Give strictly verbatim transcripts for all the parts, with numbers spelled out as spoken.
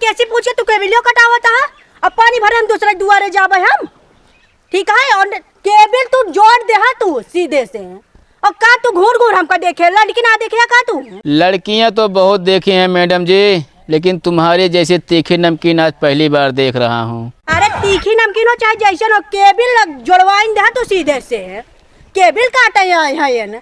कैसी पूछे तू केबिलियो कटावत है? अब पानी भरे हम दूसरे दुआरे जाबे हम, ठीक है? और केबिल तू जोड़ दे हा तू सीधे से। और का तू घूर घूर हमका देखे, लड़की ना देखे का तू? लड़कियां तो बहुत देखी हैं मैडम जी, लेकिन तुम्हारे जैसे तीखी नमकीन आज पहली बार देख रहा हूँ। अरे तीखी नमकीन हो चाहे जैसन हो, केबिल लग-, जोड़वाइन दे हा तू सीधे से। केबिल काटे आए हैं ये ना।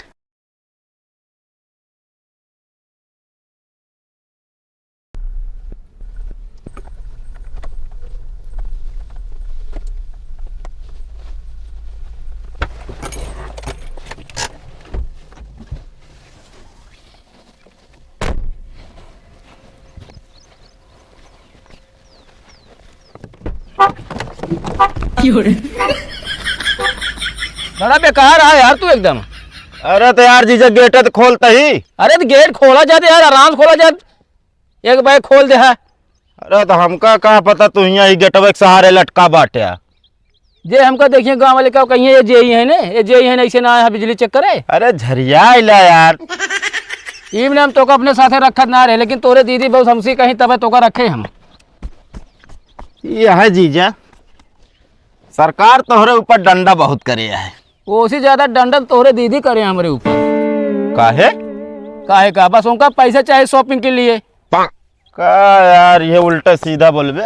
बड़ा बेकार है यार तू एकदम। अरे तो यार जीजा, गेट तो खोलता ही। अरे तो गेट खोला जात यार, आराम से खोला जात। एक बार खोल दे है। अरे तो हमका का पता तू हियाँ ही गेटवे के सहारे लटका बाटे। जे हमका देखिए गाँव वाले का कहिए, "ये जेई है ने, ये जेई है ने, ऐसे ना आया है बिजली चेक करे।" अरे झरिया इला यार। ई में हम तोका अपने साथे रखत ना रहे, लेकिन तोरे दीदी बहुत हमसे कहीं तबे तोका रखे हम। ये है जीजा, सरकार तोहरे ऊपर डंडा बहुत करे है। ओसे ज्यादा डंडा तोहरे दीदी करे हमरे ऊपर। काहे? काहे का? बस उनका पैसा चाहे shopping के लिए। का यार, ये उल्टा सीधा बोलबे।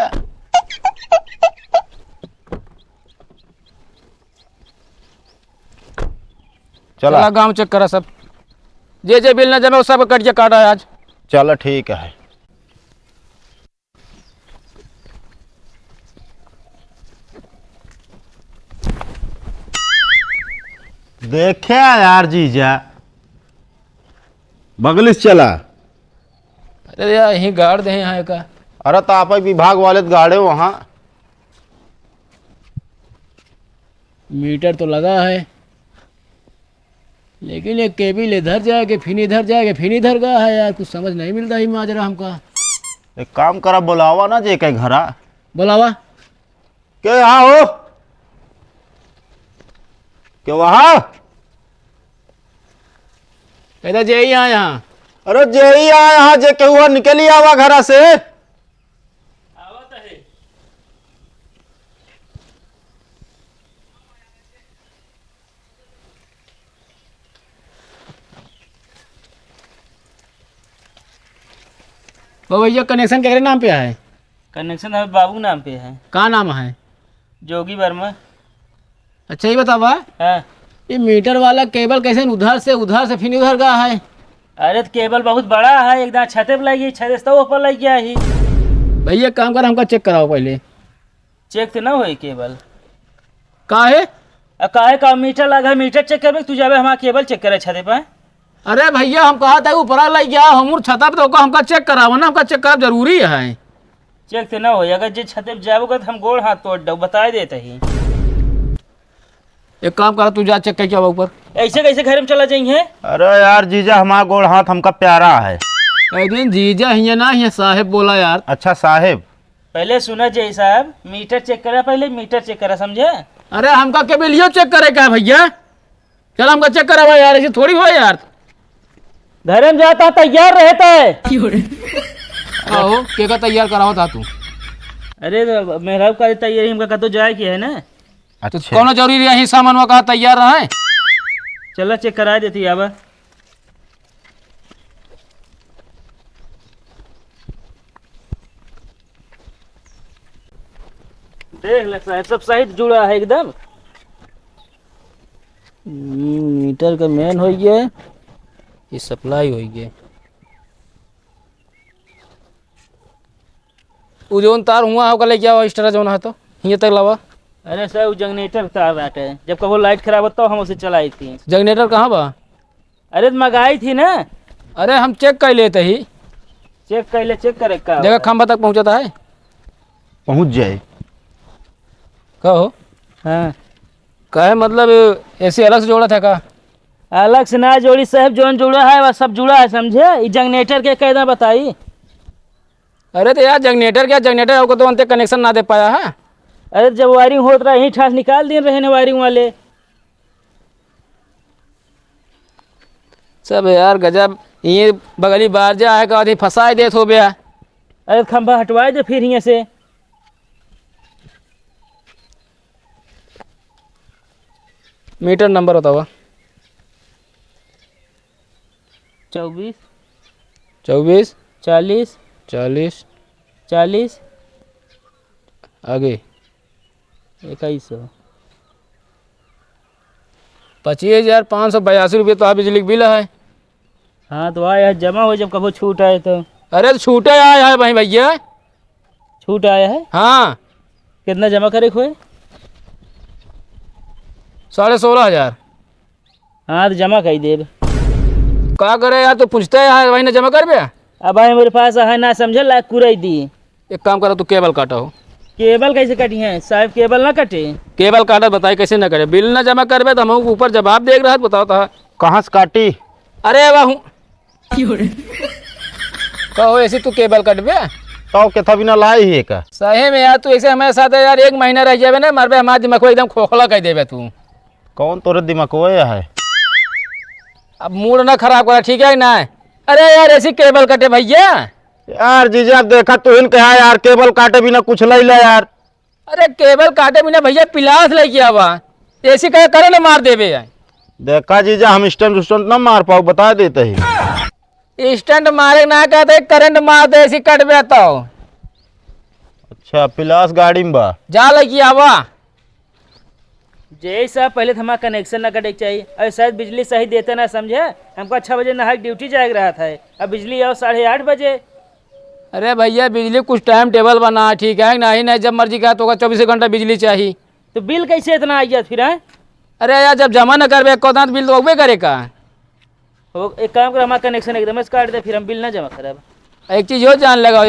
चला। चला गाँव चेक करा सब। जे जे बिल ना जमे, वो सब कट के काटा है आज। चला ठीक है। देखे यार जीजा, बगली से चला। अरे यार, यहीं गाड़ दे यहाँ का। अरे तो आप विभाग वाले तो गाड़े वहाँ। मीटर तो लगा है, लेकिन ये केबिल इधर जाके फिर इधर जाके फिर इधर गया है यार, कुछ समझ नहीं मिलता ही माजरा हमका। एक काम करा, बुलावा ना जे के घरा। बुलावा। के वहाँ हो? के वहाँ? कहता जे ही आ यहाँ। अरे जे ही आ यहाँ, जे केहू निकली आवा घरा से। ओ भैया, connection केकरे नाम पे है? Connection हमारे बाबू के नाम पे है। का नाम है? जोगी वर्मा। अच्छा, ये बतावा, हाँ। ये मीटर वाला केबल कैसे उधर से, उधर से फिर उधर गया है? अरे, तो केबल बहुत बड़ा है, एकदम छते पे लग गई, छते से तो ऊपर लग गया ही। भैया, काम कर, हमका चेक कराओ पहले। चेक तो ना होई केबल। काहे? अब काहे का मीटर लगा है, मीटर चेक करबे, तू जाबे हमारा केबल चेक करे छते पे? अरे भैया, हम कहा था ऊपरा लग गया, हम छता पे तो का हमका चेक करावा ना, हमका चेक करब जरूरी है। चेक तो ना होई, अगर जे छते पे जाबो कर तो हम गोड़ हाथ तोड़ दो, बताए देते ही। एक काम करा, तू जा चेक करके आवा ऊपर। ऐसे कैसे घर में चला जाइए? अरे यार जीजा, हमारा गोड़ हाथ हमका प्यारा है। अरे जीजा हिया ना, हिया साहेब बोला यार। अच्छा साहेब। पहले सुना जय साहब, मीटर चेक करा, पहले मीटर चेक करा, समझे? अरे हमका केबिलियो चेक करे का है भैया? चल हमका चेक करावा यार, ऐसे थोड़ी हो यार। घर में जाता तैयार रहता है। आहो, के का तैयार करावा था तू? अरे तो मेहरारू का तैयारी हमका कतो जाए की है ना। तो अच्छा। कौनो जरूरी रही सामान का तैयार रहे? चला चेक करा देती अब। देख ले साहब, सब सही जुड़ा है एकदम। हम्म, मीटर का मेन हो गया, ये सप्लाई हो गया। उ जौन तार हुआ है, ओका लेके आवा, extra जौन है तो, हियाँ तक लावा। अरे सर, उ जनरेटर तार बाटे, जब कबो लाइट खराब होता, हम उसे चलाई थी। जनरेटर कहाँ बा? अरे, तो मंगाई थी ना। अरे, हम चेक कर लेते ही। चेक कर ले, चेक करे का देखा, बा? खंभा तक पहुँचता है। पहुँच जाए। का हो? हाँ। काहे, मतलब, एसी अलग से जोड़ा था का? अलग से ना जोड़ी साहब, जौन जुड़ा है, वह सब जुड़ा है, समझे? ई जनरेटर के कायदा बताई। अरे तो यार, जनरेटर क्या, जनरेटर आपको तो अंते कनेक्शन ना दे पाया है। अरे, जब वायरिंग होत रहा, यहीं ठास निकाल दिन रहे ने वायरिंग वाले। सब यार गजब, ये बगली बार जा है, कहते फंसाए देत हो बे। अरे खंभा हटवाए दे फिर हियाँ से। मीटर नंबर बतावा। चउबीस। चउबीस। चालीस। चालीस। चालीस। आगे। इक्कीस सौ। पच्चीस हजार पाँच सौ बयासी रुपये तो बिजली के बिल है। हाँ, तो आए है, जमा हो जब कबो छूट आए तो। अरे, तो छूटे आए है भाई भैया। छूट आया है? हाँ। कितना जमा करे के होए? साढ़े सोलह हजार। हाँ, तो जमा कर देब। का करे यार, तू पूछता है यार, वही ना जमा करबे? अब भाई, मेरे पास है ना, समझे, लायक कुरई दी। एक काम करो, तू केबल काटा हो। केबल कैसे कटी है साहब? केबल ना कटे। केबल काटा बताई कैसे ना करे? बिल ना जमा करबे तो हम ऊपर जवाब देख रहा है, बताओ तो। कहाँ से काटी? अरे वाह। कहो ऐसी तू केबल कटबे? तो केथा बिना लाई ही का? सही में यार, तू ऐसे हमारे साथ है यार, एक महीना रह जाबे ना, मरबे, हमारा दिमाग एकदम खोखला कर देबे तू। कौन तोरे दिमाग है? अब मूड ना खराब करा, ठीक है ना? अरे यार, ऐसी केबल कटे भैया। यार जीजा, देखा तू ही कहा यार, केबल काटे बिना कुछ नहीं ले यार। अरे केबल काटे बिना भैया पिलास लेके आवा, एसी का करंट मार देबे है। देखा जीजा, हम स्टंट उस्टंट ना मार पाओ, बता देते ही। स्टंट मारे ना कहते, करंट मार दे, एसी कटबे तो। अच्छा, पिलास गाड़ी में बा। जा लेके आवा। जय साहब, पहले तो हमारा कनेक्शन ना कटे के चाहिए। अरे शायद बिजली सही देते ना, समझे? हमको छः बजे नहा के ड्यूटी जाए के रहा था, अब बिजली आओ साढ़े आठ बजे। अरे भैया, बिजली कुछ टाइम टेबल बना, ठीक है, नहीं, नहीं, जब मर्जी कहा तो चौबीस घंटा बिजली चाहिए। तो बिल कैसे इतना आ गया फिर, हैं? अरे यार, जब जमा न करबे एको दांत, बिल तो होबे करे का। हो, एक काम कर, हमारा कनेक्शन एकदम से काट दे, फिर हम बिल ना जमा करब। एक चीज यो जान लगा,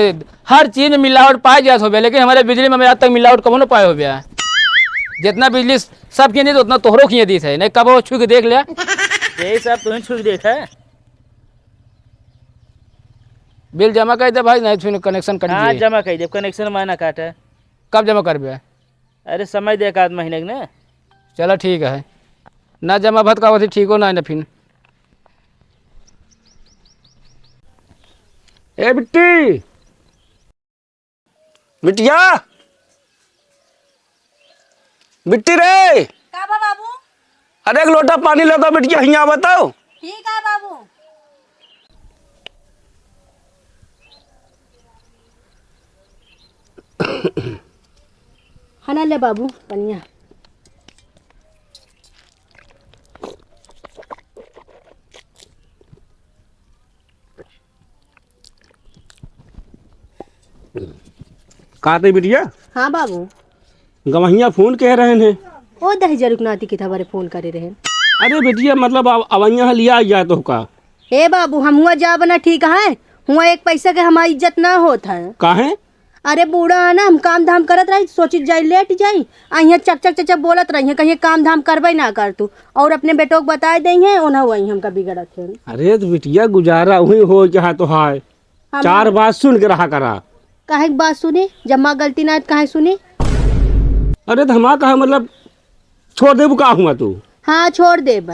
हर चीज में मिलावट पाए जात होबे, लेकिन हमारे बिजली में आज तक मिलावट कबो न पाए होबे। जितना बिजली सब किए दी, उतना तोहरो किए दी है, नहीं कबो छू के देख ले। यही सब तुम छू के देख है। बिल जमा कर दे भाई, नहीं फिर कनेक्शन कट हाँ, जाए। जमा कर दे, कनेक्शन मैं ना काटे। कब जमा करबे? अरे समय दे, एक आध महीने के ना। चला ठीक है, ना जमा भत का होती, ठीक हो ना, ना फिर। ए बिट्टी, बिटिया, बिट्टी रे। का बा बाबू? अरे एक लोटा पानी ले तो बिटिया, हियाँ बताओ। ठीक है बाबू। हना ले बाबू पनिया। का ते बिटिया? हाँ बाबू। गवहिया फोन कह रहे हैं। ओ दहिजर के नाती किथा बारे फोन करे रहे। अरे बिटिया, मतलब अब अवैया लिया जाए तो का? हे बाबू, हम हुआ जाब ना ठीक है, हुआ एक पैसा के हमारी इज्जत ना होत है। काहे? अरे बूढ़ा है ना, हम काम धाम करत रही, सोचित जाई लेट जाई, आ यहाँ चक चक चक चक बोलत रही है, कहीं काम धाम करबे ना कर तू, और अपने बेटो को बताए दे है, ओना वही हमका बिगड़त है। अरे तो बिटिया गुजारा वही हो जहाँ तो है, हम चार बात सुन के रहा करा। काहे के बात सुनी? जब माँ गलती ना है तो काहे सुनी? अरे तो हमार कहा मतलब छोड़ देबू का हुआ तू? हाँ, छोड़ देब।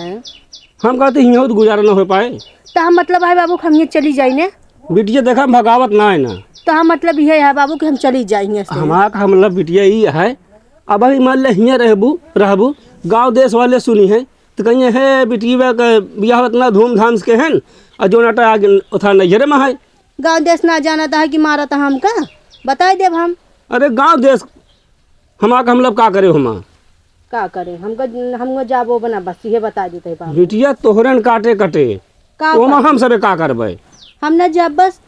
हम कहते हियाँ तो गुजारा ना हो पाए। तो हम मतलब है बाबू कि हम ये चली जाई ने? बिटिया देखा हम भगावत ना है ना। तो हम मतलब ये है बाबू कि हम चली जाई हियाँ से। हमार का मतलब बिटिया ई है, अब अभी मान ले हियाँ रहबू, रहबू, गाँव देश वाले सुनी है तो कहिए है बिटिया के बियाह इतना धूमधाम से के है, और जो नाटा आगे उठा नैहरे में है। गाँव देश ना जानत है कि मारत है हमका, बताई देब हम। अरे गाँव देश हमार का मतलब का करे हमा? का करे? हमका, हमका जाबो बना बस, ये बता देते हैं बाबू। बिटिया तोहरन काटे कटे, का ओमा बात? हम सबे का करबे? हम ना जाब बस।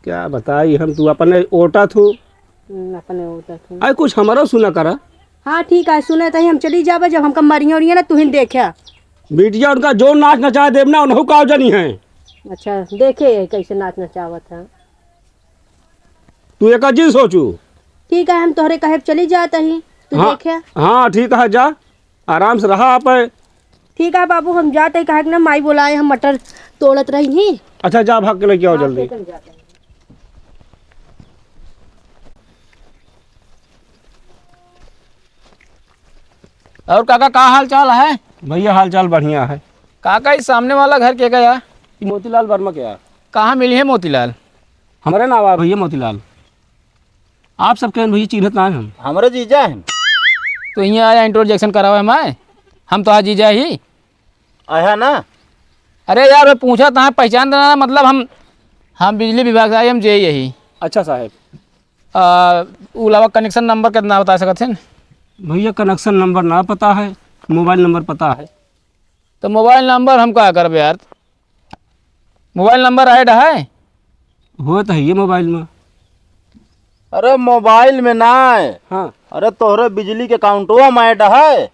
क्या बताई हम, तू अपने ओटा थू। हम्म, अपने ओटा थू। अरे कुछ हमारो सुना करा। हाँ ठीक है, सुने तही हम चली जाबे, जब हमका मरियो उरियो ना तू ही देख्या। बिटिया उनका जो नाच नचा देब ना, उनहु का जनी है। अच्छा, देखे कैसे नाच नचावत है। तू एक चीज सोचू। ठीक है, हम तोहरे कहे चली जात ही, तू हाँ, देखे। हाँ, ठीक है, जा, आराम से रहा आप। ठीक है बाबू, हम जात ही, काहे कि ना माई बोलाए, हम मटर तोड़त रही ही। अच्छा, जा, भाग के लेके आओ हाँ, जल्दी। खेतन जात ही। और काका, का हाल चाल है? भैया, हाल चाल बढ़िया है। काका, इस सामने वाला घर के का या? ई मोतीलाल वर्मा के या। कहाँ मिली है मोतीलाल? हमरे नावा है भइया मोतीलाल। आप सब केहन भइया, चिन्हत नाहीं हम। हमरे जीजा हैं। तो हियाँ आया, introduction करावा हमार। हम तोहार जीजा ही। अहा ना। अरे यार, मैं पूछा तहाँ पहचान देना, मतलब हम, हम बिजली विभाग से आए, हम जे यही। अच्छा साहेब। आ, उ लावा connection number कितना बता सकत हैं? भइया connection number ना पता है, mobile number पता है। तो mobile number हम का करबे यार? Mobile number add है? होत है ये mobile में। अरे mobile में ना है। हाँ। अरे तोहरे बिजली के accountवा में add है।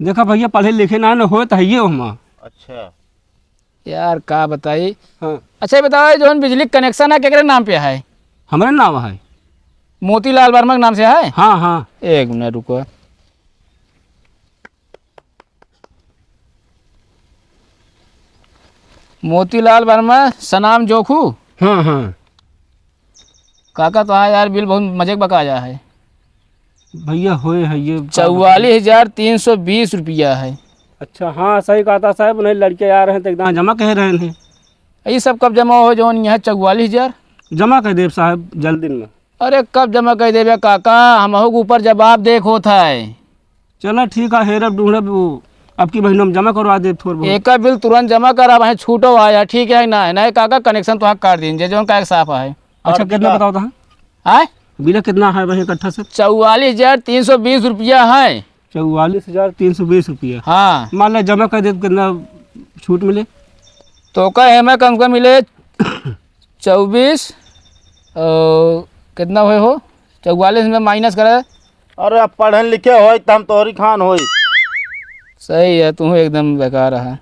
देखा भइया, पढ़े लिखे ना, ना होत है ये ओहमा। अच्छा। यार का बताई। हाँ। अच्छा ये बताओ, ये जौन बिजली connection है केकरे नाम पे है? हमरे नाम है। मोतीलाल वर्मा के नाम से है? हाँ, हाँ। एक मिनट रुको। मोतीलाल वर्मा सनाम जोखू। हाँ, हाँ। काका, तोहार यार बिल बहुत मजे के बकाया है। भइया, होए है ये। चौवालीस हजार तीन सौ बीस रुपया है। अच्छा, हाँ, सही कहत हा साहेब, उन्हें लड़के आ रहे हैं तो एकदम जमा कहे रहे हैं। ये सब कब जमा हो जौन यहाँ चौवालीस हजार? जमा कर देब साहेब, जल्दी में। अरे, कब जमा कर देबे काका, हमहू के ऊपर जवाब देख होत है। चला ठीक है, हेरब ढूंढब, वो अब की महीना में जमा करवा देब थोड़ बहुत। एका बिल तुरंत जमा करा, वहीं छूटो आया, ठीक है ना? नहीं काका, connection तो हक काट दीन, जे जौन का एक साफ है। अच्छा, और कितना बिला? बताओ तो, हाँ? आय? बिल कितना है वहीं इकट्ठा से? चौवालीस हजार तीन सौ बीस रुपया है। चौवालीस हजार तीन सौ बीस रुपया? हाँ। मान ला जमा कर देब, कितना छूट मिले? तो का है, मैं कम से कम मिले चौबीस, और कितना हुए हो, चौवालीस में minus करे। अरे, अब पढ़े लिखे होई त हम तोहरी खान होई। सही है, तू एकदम बेकार है।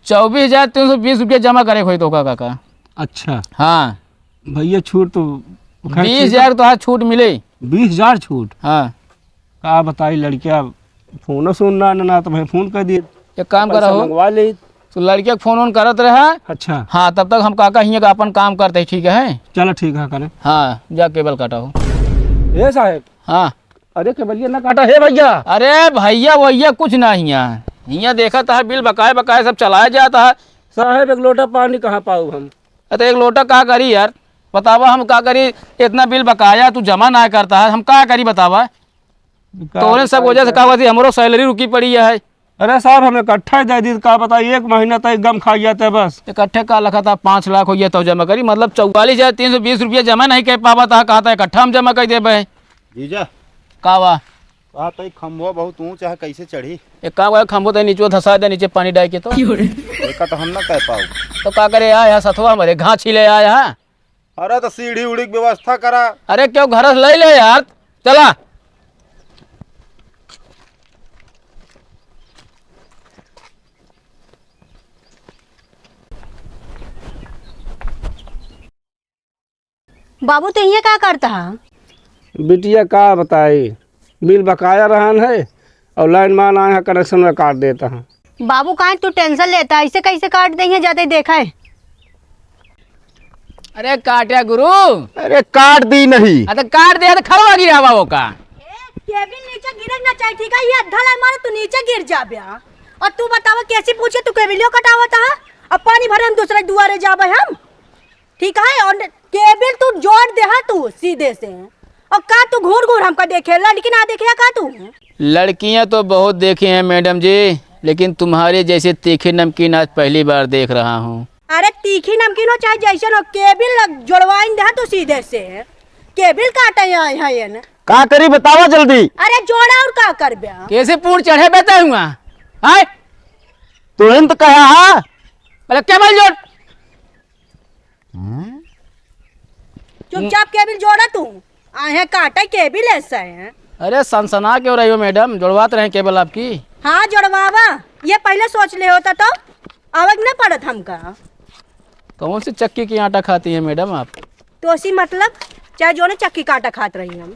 चौबीस हजार तीन सौ बीस रुपया जमा करे होई तो का काका। अच्छा। हाँ। भइया, छूट तो खैर ठीक है। बीस हजार तो हाँ छूट मिले। बीस हजार छूट? हाँ। का बताई लड़किया, फोनो सुन ना, ना, ना तो मैं फोन कर दिए। एक काम पैसा करा हो, मंगवा ले। तो लड़किया के फोन वोन करत रहा। अच्छा। हाँ, तब तक हम काका हियाँ का अपन काम करते ही, ठीक है? चलो ठीक है, करे। हाँ, जा केबल काटा हो। ए साहेब। हाँ। अरे केबलिया ना काटा, हे भइया। अरे भइया, वइया कुछ ना हियाँ। हियाँ देखत है बिल बकाए बकाए सब चलाया जात है। साहेब, एक लोटा पानी कहाँ पाऊ हम? अरे एक लोटा का करी यार? बतावा हम का करी, इतना बिल बकाया तू जमा ना करता है, हम का करी बतावा? का तोहरे सब बताई वजह से साहब? का होती, हमरो salary रुकी पड़ी है। अरे साहब, हम इकट्ठा ही दे दी, का बताई, एक महीना तक गम खा गया था बस। इकट्ठे का लखा था, पाँच लाख हो गया तो जमा करी, मतलब चौवालीस हजार तीन सौ बीस रुपया जमा नहीं कर पावा था, कहा था इकट्ठा हम जमा कर देबे। जीजा। का बा? वहाँ तो एक खम्भवा बहुत ऊँच है, कैसे चढ़ी? एक काम करे, खम्भो तो नीचे धसा दे, नीचे पानी डाल के तो। एका तो हम ना कह पाऊ। तो का करे, आया है सथवा हमारे, घास छीले आया है। अरे तो सीढ़ी उढ़ी के व्यवस्था करा। अरे क्यों घर से ले ले यार, चला। बाबू, तू हियाँ का करत हा? बिटिया का बताई, बिल बकाया रहन है और लाइन मैन आए हैं, connection में काट देता है। बाबू, काहे तू tension लेता है? ऐसे कैसे काट देंगे, जाते देखा है। अरे काट या गुरु। अरे काट दी नहीं। अरे काट दे तो खड़वा गिरावा वो का। ए, केबिल नीचे गिरे ना चाहिए, ठीक है? ये अद्धा लाइन मारे तू नीचे गिर जाबे। और तू बतावा कैसी पूछे तू केबिलियो कटावत हा? अब पानी भरे हम दूसरे दुआरे जाबे हम। ठीक है, और केबिल तू जोड़ दे हा तू सीधे से। और का तू घूर घूर हमका देखे, लड़की ना देखे का तू? लड़कियां तो बहुत देखी हैं मैडम जी, लेकिन तुम्हारे जैसे तीखी नमकीन आज पहली बार देख रहा हूँ। अरे तीखी नमकीन हो चाहे जैसन हो, केबिल लग-, जोड़वाइन दे हा तू सीधे से। केबिल काटे आए हैं ये न। का करी बतावा जल्दी। अरे जोड़ा और का करबे? कैसे पूर्ण चढ़े बेता हुआ? आय? तू इन तो कहा हा? अरे केबल जोड़। चुपचाप केबिल जोड़ा तू। आहे काटे केबिल ऐसा है। अरे सनसना क्यों रही हो मैडम, जोड़वात रहे केबल आपकी। हाँ जोड़वावा, ये पहले सोच ले होता तो आवक न पड़त हमका। कौन सी चक्की की आटा खाती हैं मैडम आप? तो उसी मतलब चाहे जो ना चक्की का आटा खात रही हम।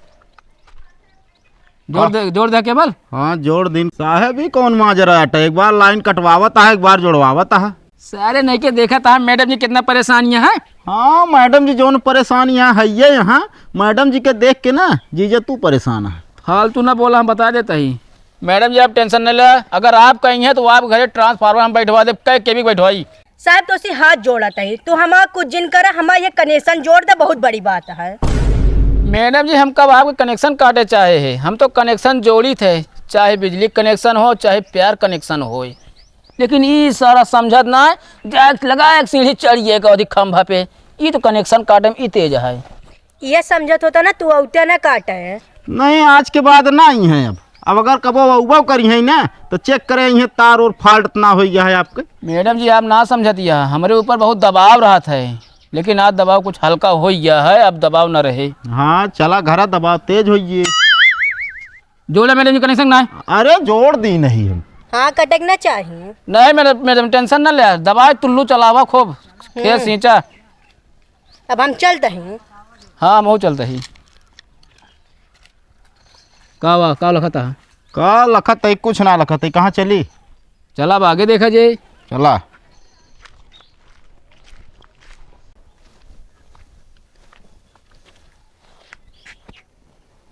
जोड़ हाँ। दे, जोड़ दे केबल। हाँ, जोड़ दिन। साहेब, ई कौन माजरा आटा? एक बार लाइन कटवावत है, एक बार जोड़वावत है। सारे नहीं के देखा था मैडम जी कितना परेशानियां हैं। हाँ, मैडम जी जौन परेशानियां है ये यहाँ, मैडम जी के देख के ना जीजा तू परेशान है। फालतू ना बोला, हम बता देता ही। मैडम जी आप tension न ले, अगर आप कहीं हैं तो आप घरे transformer हम बैठवा दे, कह के भी बैठवाई। साहब, तोसे हाथ जोड़त ही, तू हमार कुछ जिन करा, हमार ये connection जोड़ दे, बहुत बड़ी बात है। मैडम जी, हम कब आपके connection काटे चाहे है? हम तो connection जोड़ित है, चाहे बिजली connection हो, चाहे प्यार connection होय। लेकिन ई सारा समझत ना है, जाए लगा एक सीढ़ी चढ़िए के अवधि खंभा पे, ई तो connection काटे में ई तेज है। ये समझत होता ना, तू औते ना काटे। नहीं, आज के बाद ना आई हैं अब। अब अगर कबो अउबो करी हैं ना, तो check करे आई हैं तार और fault ना होई गया है आपके। मैडम जी, आप ना समझत यह, हमरे ऊपर बहुत दबाव रहत है, लेकिन आज दबाव कुछ हल्का होई गया है, अब दबाव न रहे। हाँ, चला घरा दबाव तेज होइए। जोड़ा मैडम जी, connection ना है। अरे, जोड़ दी नहीं हम। हाँ, कटे के ना चाहिए। नहीं मैडम, मैडम, tension ना ले, दबाव तुल्लू चलावा खूब, खेत हम्म। सींचा। अब हम चलत ही। हाँ, हम चलत ही। का बा, का लखत है? का लखत है? कुछ ना लखत है। कहाँ चली? चला, अब आगे देखा जाए। चला।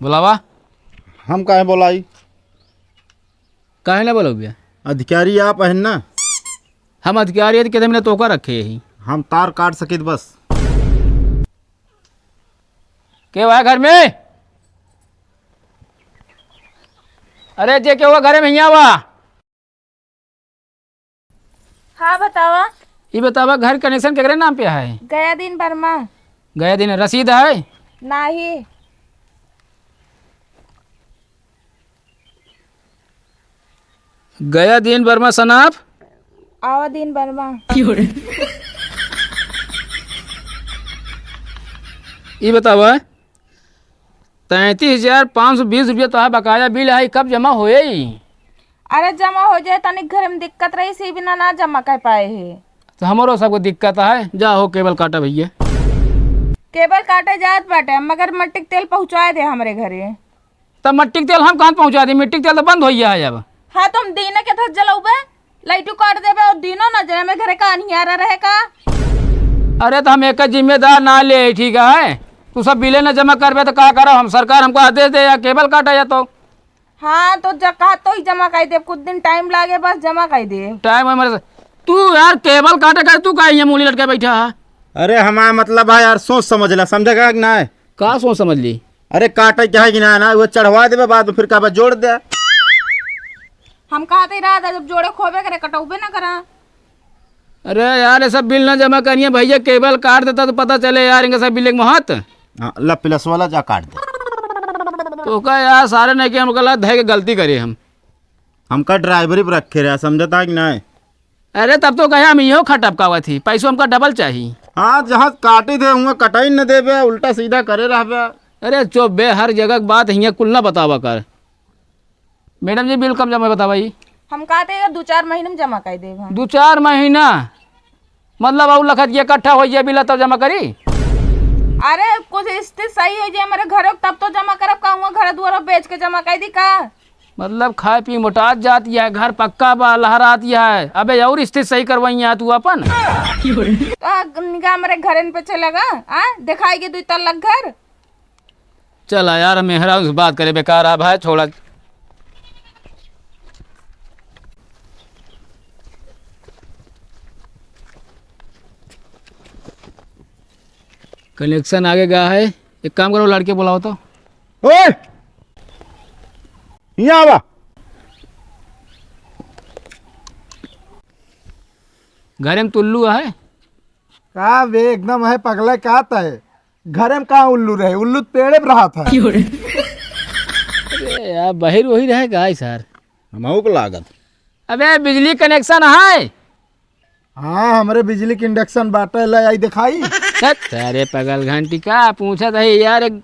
बुलावा। हम काहे बोलाई? काहे ना बोलउबे? अधिकारी आप हैं ना? हम अधिकारी है तो कहते मैंने तोका रखे ही। हम तार काट सकित बस। के बा घर में? अरे जे के हुआ घर में हियाँ बा। हाँ, बतावा। ई बतावा, घर connection केकरे नाम पे है? गया दीन वर्मा। गया दीन, रसीद है? नाही। गया दीन वर्मा सनाप? आवा दीन वर्मा। ई बतावा, तैंतीस हजार पाँच सौ बीस रुपया तोहार बकाया बिल है, कब जमा होई? अरे जमा हो जाए, तनिक घर में दिक्कत रही, इसी बिना ना जमा कर पाए है। तो हमरो सबको दिक्कत है, जा हो केबल काटा भैया। केबल काटे जात बाटे, मगर मट्टी के तेल पहुँचाए दे हमरे घरे। तब मट्टी के तेल हम कहाँ पहुँचा दी? मिट्टी के तेल तो बंद हो गया है अब। हाँ, तो हम दीने के धस जलौबे, लाइटू काट देबे और दीनो न जले, हमरे घरे का अनियारा रहे का? अरे तो हम एक जिम्मेदार ना ले, ठीक है? तू सब बिले न जमा करबे तो का करब हम? सरकार हमको आदेश दे या केबल काटा या तो। हाँ, तो ज-, कहा तो ही जमा कर दे, कुछ दिन टाइम लागे, बस जमा कर दे। टाइम है मेरे से। तू यार केबल काटे का, तू का ये मूली लटके बैठा है? अरे हमारा मतलब है यार, सोच समझ ला, समझे का कि ना? का सोच समझ ली? अरे काटे के है कि ना, ना, वो चढ़वा देबे, बाद में फिर कहबे जोड़ दे। हम कहते ही रहा था, जब जोड़े खोबे करे, कटौबे ना करा। अरे यार, ये सब बिल ना जमा करिए भैया, केबल काट देता तो पता चले यार, इनका सब बिल एक महत। हाँ, ला प्लस वाला जा काट दे। तो का यार, सारे नहीं के हमका ला धै के गलती करे हम। हमका ड्राइवरी पर रखे रहा, समझता कि नहीं? अरे तब तो कहे हम इहो खटपकावत ही, पैसो हमका डबल चाही। हाँ, जहाँ काटी थे, हुआं कटाई न देबे, उल्टा सीधा करे रहबे। अरे चुप बे, हर जगह के बात हियाँ कुल ना बतावा कर। मैडम जी, बिल कब जमा बतावा ई? हम कहते हैं, दो चार महीने में जमा कर देब हम। दो चार महीना? मतलब, और लखत ये इकट्ठा हो जाए बिल तब जमा करी? अरे, कुछ स्थिति सही हो जाए हमारे घरों, तब तो जमा करब, का हुआं घर दुआर बेच के जमा कर दी का? मतलब, खाए पी मोटात जात यह, घर पक्का बा, लहरात यह। अबे, और स्थिति सही करवाई है तू अपन? तो निगाह हमारे घरन पे चलेगा, आ? दिखाएगी दो तल्ला घर? चला यार, मेहरा उस बात करे बेकार, आ भाई, छोड़ा। कनेक्शन आगे गया है, एक काम करो, लड़के बुलाओ तो। ओए, यहाँ आवा। घरे में तो उल्लू है। का बे, एकदम है पगला का तय? घरे में कहाँ उल्लू रहे? उल्लू तो पेड़े पे रहा था। अरे यार, बहिर वही रहे का सर? हमहू को लागत। अबे, बिजली कनेक्शन है? हाँ, हमरे बिजली के इंडक्शन बाटे, ले आई दिखाई। हट, अरे पगल घंटी, का पूछत है यार? एक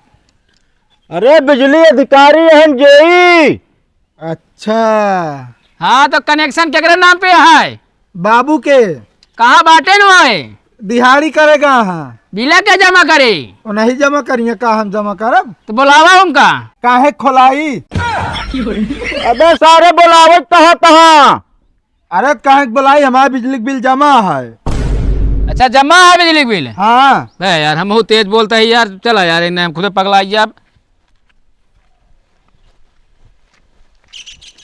अरे, बिजली अधिकारी हैं, जेई। अच्छा। हाँ, तो कनेक्शन केकरे नाम पे है? बाबू के। कहाँ बाटे न है? दिहाड़ी करेगा, हाँ। बिला के जमा करे? वो नहीं जमा करिए, का हम जमा करब? तो बुलावा उनका। काहे खोलाई? अबे सारे बुलावत कहाँ, कहाँ? अरे, काहे के बुलाई, हमारा बिजली के बिल जमा है। अच्छा, जमा है बिजली के बिल? हाँ। बे यार, हम बहुत तेज बोलता है यार, चला यार, इन्हें हम खुदे पगला जाब।